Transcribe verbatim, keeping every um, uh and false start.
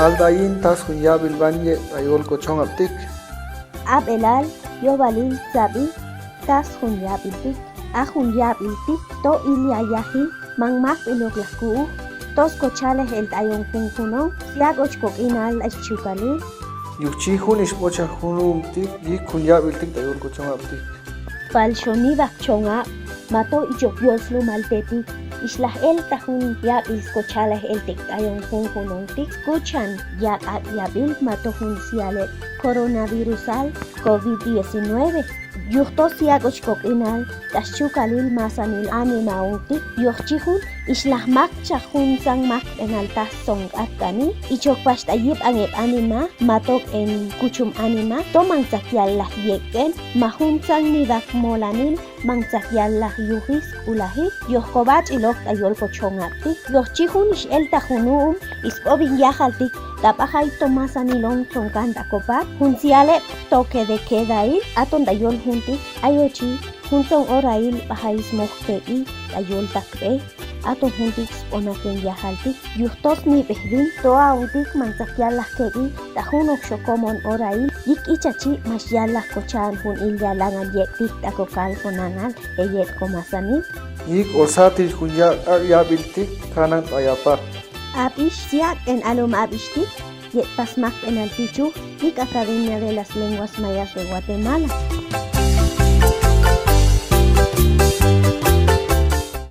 Aldain tas jun yabel ban yet ayol kochon aptik. Abelal, yobalil, sabi, tas jun yabel tik. A jun yabel tik to ilia yaji, mang makbel yok laku'u, tos kochalej el tayon junjunon, siak och kok'inal aichukalil. Yukchijun ixbocha junumtik yik jun yabel tik tayol kochon aptik. Palxo nibak chon ap, mato ichok yoslu maltetik, ixlaj elta jun yabel skochalej el tik tayon junjunon tik, skuchan yak ak yabel mato jun sialel coronavirusal covid diecinueve. Yujtos siak och kok'inal, ta schukalil masanil anima ontik, yojchijun, ixlaj makcha juntsang makbel ta sonk'atkani, ichok paxtayip angeb anima, matok en kuchum anima, to mangtsak yallaj yekben, majuntsang nibak molanil, mangtsak yallaj yujis, ulaji, yojkobach'il ok tayol kochon aptik, yojchijun ix elta junu'um, isbobin yajaltik, ta bajai to masanil on tronkan ta kopar, jun sialeb toque de quedail, aton tayol juntik, ayochi, juntsong orail bajai smok kek'i tayol takbe, aton juntik sbonaken yajaltik, yujtos nibejbin, to aontik mangtsak yallaj kek'i, ta jun okxokomon orail, yik ichachi max yallaj kochaan jun ilia langan yektik ta kokal konanal, eyet komasanil. Yik olsatil jun yak ak yabel tik, kanan tayapa. Abix siak en alum abixtik, yet pasmakbel naltichu, yik Academia de las Lenguas Mayas de Guatemala.